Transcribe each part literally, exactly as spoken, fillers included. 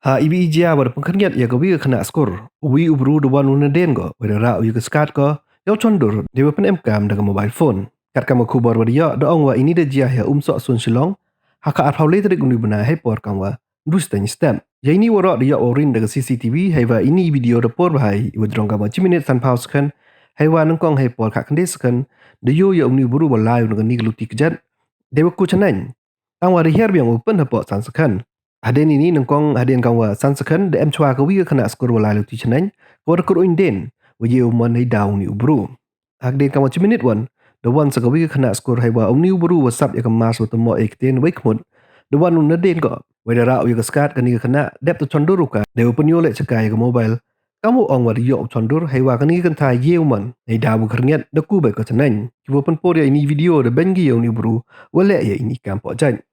Ha iwi i jia wa da pynkhynñiat ya ka wi ka khynnah skur, u wi u bru da wan u nadien ko, wa da rah u ya ka skat ko, yow chondur, dei wa pynemkam da ka mobile phone. Katkam ka khubor wa da yoh, da ong wa ini da jia ha Umsohsun Shillong, ha ka arphaw le tarik uni u bnai hei por kam wa du steng step. Ya ini waroh da yoh wow ring da ka C C T V, hei wa ini i video da por bha i wa jrong kam wa chi minit sanphaw second, hei wa nyngkong hei por khatkhyndai second, da yoh ya uni u bru wa lai u na kani ka luti kjat, dei wa ku chaneng. Tang wa da hiar biang u pyn hapoh san second. Hadien ini nyngkong hadien kam wa san second da em chwa ka wi ka khynnah skur wa lai luti chaneng, ka wa da kyrwai dien, wa ye u man hei daw uni u bru. Hadien kam wa chi minit wan, da wan sa ka wi ka khynnah skur hei wa uni u bru wa sap ya ka mask wa tymmoh ya i ktien wei khmut, da wan u nadien ko, wei da rah u ya ka skat kani ka khynnah, dep ta chondur u ka, dei wa pynyoh leh chaka ya ka mobile. Kam u ong wa da yoh u chondur, hei wa kani ka kynthai ye u man hei daw wa khyrngiat, da ku bha ka chaneng. Ki wa pynpur ya ini video da beiñ ki ya uni u bru wa leh ya ini kam poh jait.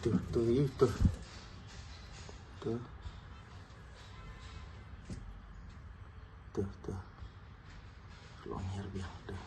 Tu, tu, tu. Tu. Tu, tu. Long hiar biang, tu.